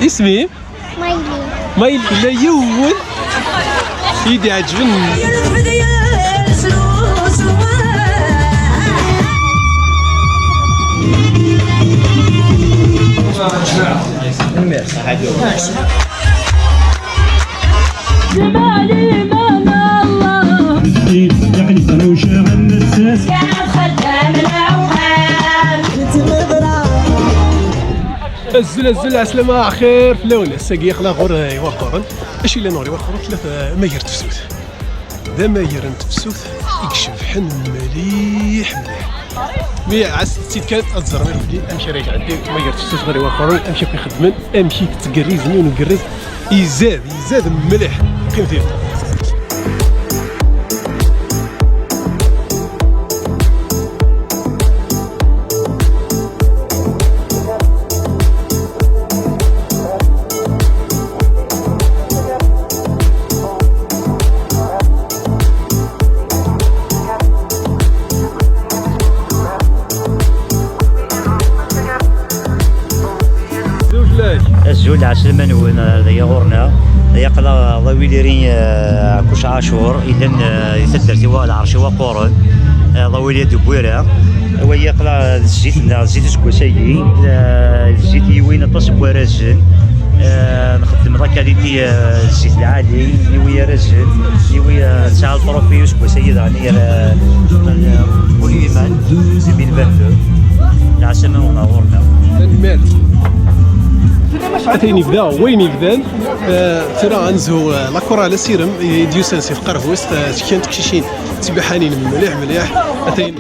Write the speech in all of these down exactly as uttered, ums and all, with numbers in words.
Isem-im? Mayli. Mayli, tella yiwen i d-iɛeǧben. Azul, azul, ɛeslama, axir fell-awen. Ass-agi aql-aɣ ɣur, eh, Iwaqquren. Acu yellan ɣur Iwaqquren? Tella, eh, amager n tefsut. D amager n tefsut i icebḥen mliḥ, mliḥ. Mi ɛasset-tt-id kan, ad teẓrem irkelli amek ara yetɛeddi amager n tefsut ɣer Iwaqquren, amek akk i xeddmen, amek i t-ttgerrizen i unegerrez. Izad, izad mliḥ. Qqim diri. Azul, ɛeslama-nwen, eh, dagi ɣur-neɣ. Dagi aql-aɣ, eh, Ḍawil Iri, eh, Ɛekkuc Ɛacur, yellan, eh, di taddart Iwa-, Lɛerc Iwaqquren, eh, Ḍawil Iri d Bwira. Wagi aql-aɣ, eh, d zzit-nneɣ, zzit useggas-agi, eh, d zzit yiwin aṭas n warrazen. Eh, nxeddem la qualité, eh, zzit lɛali, yiwi arrazen, yiwi, eh, nesɛa le trophée useggas-agi daɣen, eh, n, eh, Kul Iman, deux mille vingt-deux. Lɛeslama-nwen ɣur-neɣ. Tanemmirt. Atan yebda wayen yebdan. Eh, tura ad nezhu, eh, la chorale Asirem i d-yusan si tqerbuzt, eh, kra n teqcicin tibiḥanin mliḥ, mliḥ. Atan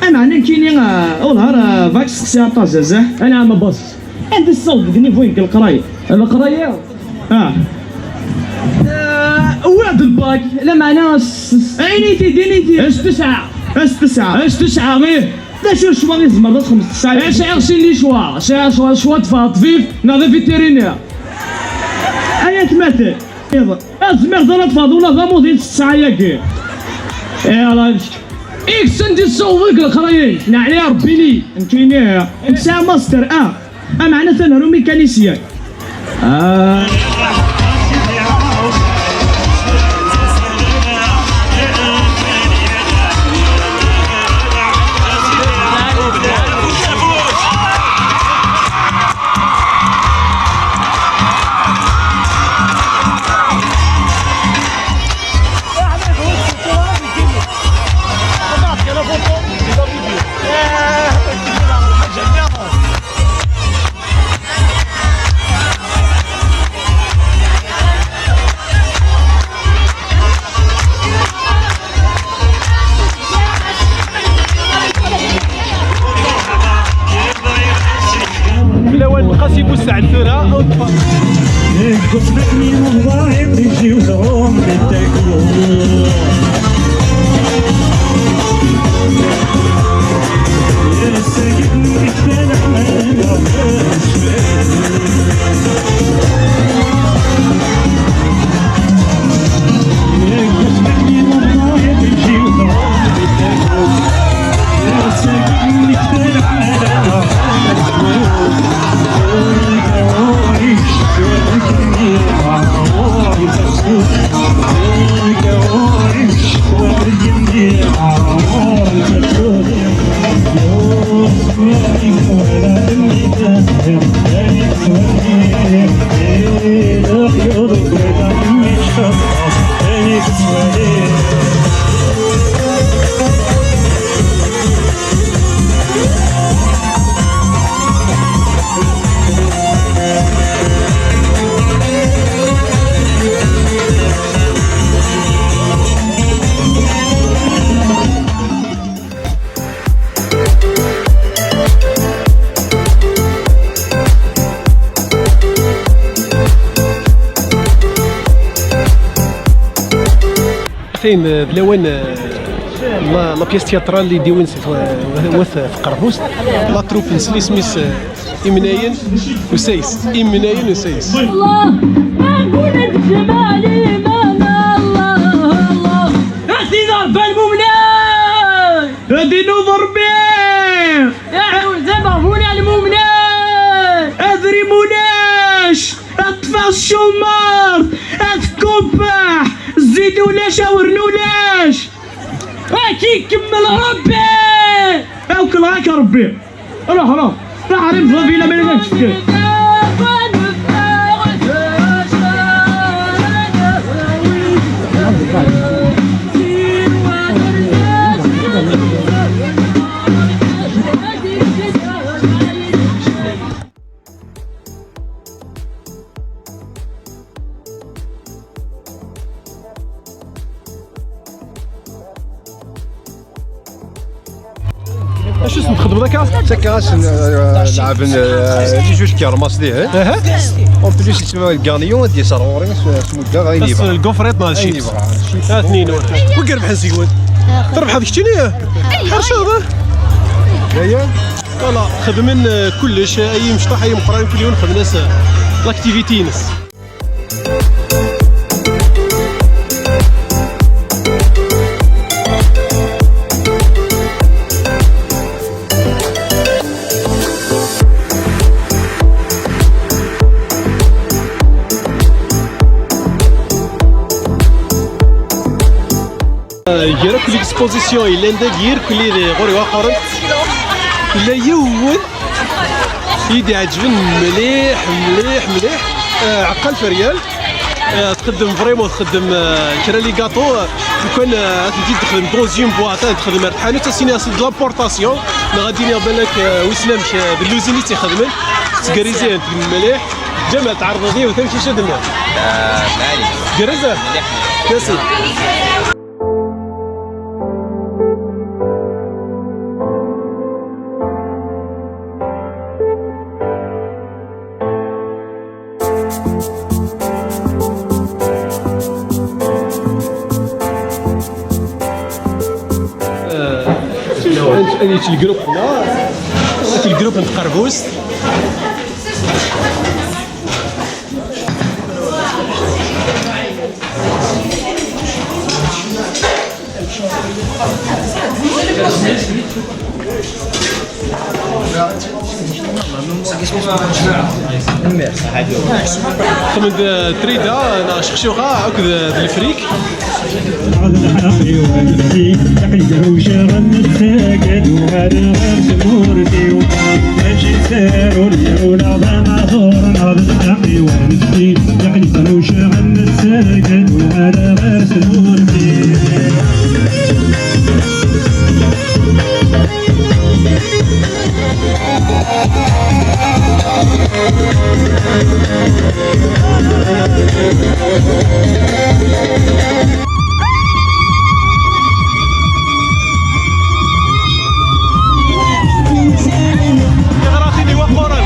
Ameɛna nekkini, ah, wellah ar, ah, bɣiɣ ad k-steqsiɣ aṭas, zazah. Anɛam a boss. Anda tessawḍeḍ deg niveau n leqraya? Leqraya? Ah. Ah, wwiɣ-d lbak, lameɛna s-, s-, Ini-t-id, ini-t-id. S tesɛa. S tesɛa. S tesɛa, ih. D acu ccwa i tzemreḍ ad txedmeḍ s tesɛa? Eh, sɛiɣ sin n lecwa. Sɛiɣ ccwa, ccwa ad teffɣeḍ ṭbib neɣ d avitiriner. Ay atmaten. Ad tezmireḍ ara teffɣeḍ ula d amuḍin s tesɛa-agi. Eh, ala, i kečč anda tessawḍeḍ deg leqraya-k? Neɛni Rebbi-ni. Nekkini, nesɛa master A. Ameɛna atan ar umikanisiyen. Ah. Atan, eh, d lawan, eh, la, la pièce théâtrale i d-iwin s wat, wat tqerbust. La troupe n Slismis, eh, Imnayen Usayes. Imnayen Usayes. الله، أقول الجمال من الله، الله. أهدينا ربي المؤمنين. أهدينا ربي. يا عزيز ربنا المؤمنين. أدري مناش. Ṭṭef-as cumart, ad tkubeḥ, zzit ulac, awren ulac. Ad k-ikemmel Rebbi! Awkel ɣak Rebbi! Ruḥ, ruḥ! Ruḥ ar imẓabilen ma yella tfekk. Acu i sen-txedmeḍ akka? Ttakkaɣ-asen, eh, leɛben, eh, les jeux de cartes, eh? Aha. En plus, yettma le gagnant, ad d-yas ar ɣur-i, s-, smuddeɣ ayen yebɣa. Le gaufret neɣ d chips? Ayen yebɣa. Atnin. Wi irebḥen seg-wen? Trebḥeḍ keččini? Tḥerceḍ, eh? Yaya? Voilà, xedmen, eh, kullec, eh, ay imecṭaḥ, ay imeqqranen, kul yiwen xedmen-as, eh, l'activité-ines. Gar akk l'exposition yellan dagi, irkelli di ɣur-i waqaren, yella yiwen i d-iɛeǧben mliḥ, mliḥ, mliḥ. Eh, Ɛeqqal Feryal. Eh, txeddem vraiment, txeddem, eh, kra les gâteaux, eh, lukan, eh, ad tent-id-texdem dans une boîte, ad texdem ar tḥanut, ad s-iniɣ c'est de l'importation, neɣ ad d-iniɣ balak, eh, wissen amek, eh, d l'usine i tt-ixedmen, ttgerrizant mliḥ. Ǧamal, tɛerḍeḍ yiwet, amek i s-ad-nniɣ? Ah, mɛali. Gerrez? Mliḥ. Merci. Ad yečč lgrup-nneɣ, ad yečč lgrup n tqerbust. Xedmen-d trida neɣ cexcuxa akked d lefrik. Ad nḥeq i wansi, aql-i drewceɣ am ssagad, uɣaleɣ ar tmurt-iw. Mačči d tarul, ula d amaḍur, ad nḥeq i wansi, aql-i drewceɣ am ssagad, uɣaleɣ ar tmurt-iw. Tiɣratin iwaqquren.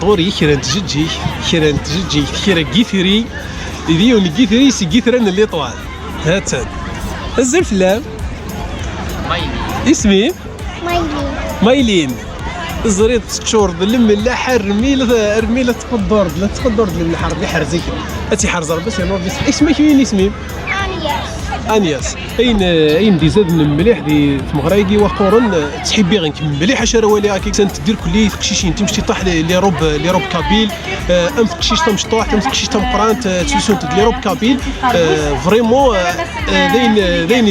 Ɣur-i kra n tjeǧǧigt, kra n tjeǧǧigt, kra n yitri. Di yiwen n yitri seg yitran n Liṭwan. Ha-tt-an. Azul fell-am. Isem-im? Maylin. Maylin. Teẓriḍ teččureḍ d lemleḥ, armi la, armi la tqeddreḍ, la tqeddreḍ lemleḥ, Ṛebbi ḥerz-ik. Ad tt-iḥerz Ṛebbi, s yernu Ṛebbi s-, isem-ik, win isem-im? Anyas. Anyas. Ayen, ayen d-izaden mliḥ di tmeɣra-agi iwaqquren, ttḥibbiɣ-k mliḥ acu ara waliɣ akka, ksant-d irkelli teqcicin timecṭiṭaḥ, les, les robes, les robes kabyles, euh, am teqcict tamecṭuḥt, am teqcict tameqqrant, euh, ttlusunt-d les robes kabyles, euh, vraiment, euh, euh, d ayen, d ayen,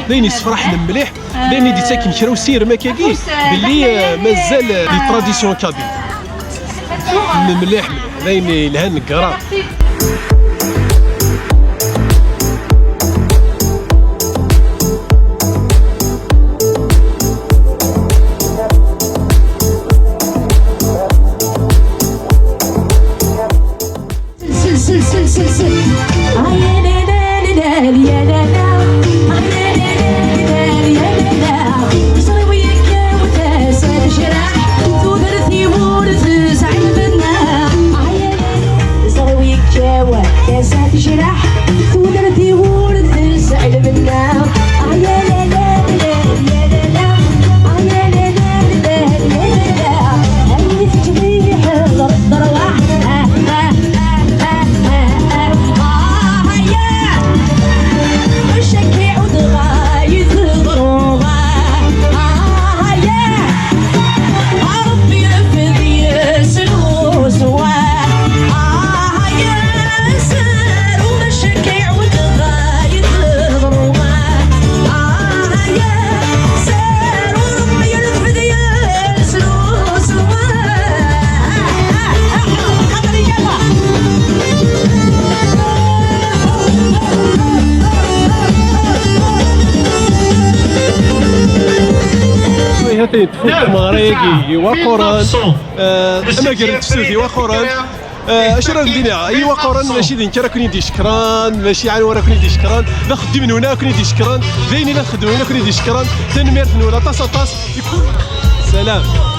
d ayen yessefraḥen mliḥ, d ayen i d-yettaken kra usirem akkagi, belli, euh, mazal, euh, les traditions kabyles. Mliḥ, mliḥ, d ayen yelhan, neggara. Sel, sel, sel, sel, sel. Ay, la, la, la, la, ya, la, la. Ay, la, la, la, la, la, ya, la, la. Ẓriɣ yekkaw tasa tejreḥ, tudert-iw ur tesɛi lbenna. Ay, la, la. Ẓriɣ yekkaw tasa tejreḥ, tudert-iw ur tesɛi lbenna. Ay, la, la, la, ya, la, la. Ay, la, la, la, la, ya, la, la. Ay, tettbiḥeḍ, ṛwaḥ. Tfukt tmeɣra-agi iwaqquren, eh, amager n tefsut iwaqquren. Eh, acu ara wen-d-iniɣ? Iwaqquren mačči d nekk ara ken-id-icekkren, mačči ɛni ara ken-id-icekkren, d axeddim-nwen ara ken-id-icekkren, d ayen i la txeddmem ara ken-id-icekkren. Tanemmirt-nwen aṭas, aṭas. Salam.